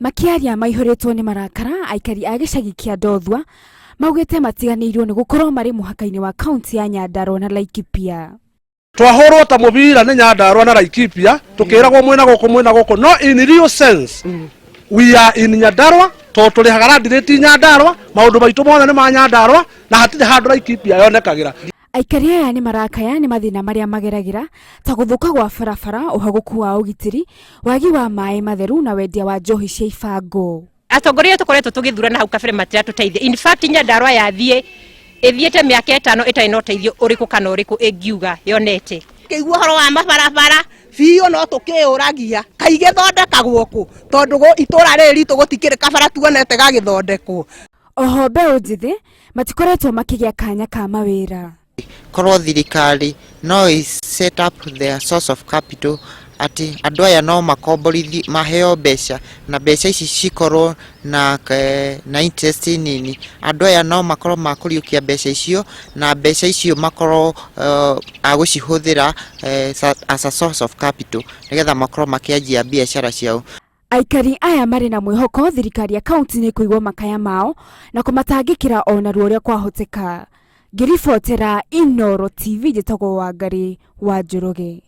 Makĩaria maihũrĩtwo nĩ marakara, aikari a gĩcagi kĩa Ndothua maugĩte matiganĩirwo nĩ gũkorwo marĩ mũhaka-inĩ wa kaunti ya Nyandarua na Laikipia. Twahũrwo ta mũbira nĩ Nyandarua na Laikipia, tũkĩragwo mwĩna gũkũ mwĩna gũkũ, no in real sense we are in Nyandarua, tondũ tũrĩhaga land rate Nyandarua, maũndũ maitũ mothe nĩ ma Nyandarua na hatirĩ handũ Laikipia yonekagĩra. Aikari aya nĩ marakaya nĩ mathĩna marĩa mageragĩra ta gũthũka gwa barabara, ũhagũku wa ũgitĩri, wagi wa maĩ matheru na wendia wa njohi cia ibango. Atongoria tũkoretwo tũgĩthurana hau kabere matiratũteithia. In fact, Nyandarua yathiĩ ĩthiĩte mĩaka 5 ĩtarĩ na ũteithio ũrĩkũ kana ũrĩkũ ĩngiuga yonete. Kĩigua ũhoro wa mabarabara biũ no tũkĩũragia kaĩ gĩthondekagwo kũ, tondũ itũra rĩrĩ ritũ gũtikĩrĩ kabara tuonete gagĩthondekwo. Oho mbeũ njĩthĩ matikoretwo makĩgĩa kanya ka mawĩra. Korwo thirikari no ĩ set up their source of capital, atĩ andũ aya no makomborithio, maheo mbeca na mbeca ici cikorwo na, na interest nini, andũ aya no makorwo makũriũkia mbeca icio na mbeca icio makorwo a gũcihũthĩra as a source of capital, nĩgetha makorwo makĩanjia biacara ciao. Aikari aya marĩ na mwĩhoko thirikari ya kaunti nĩ ĩkũigua makaya mao na kũmatangĩkĩra o narua ũrĩa kwahoteka. Ngĩribotera Inooro TV, njĩtagwo Wangarĩ wa Njoroge.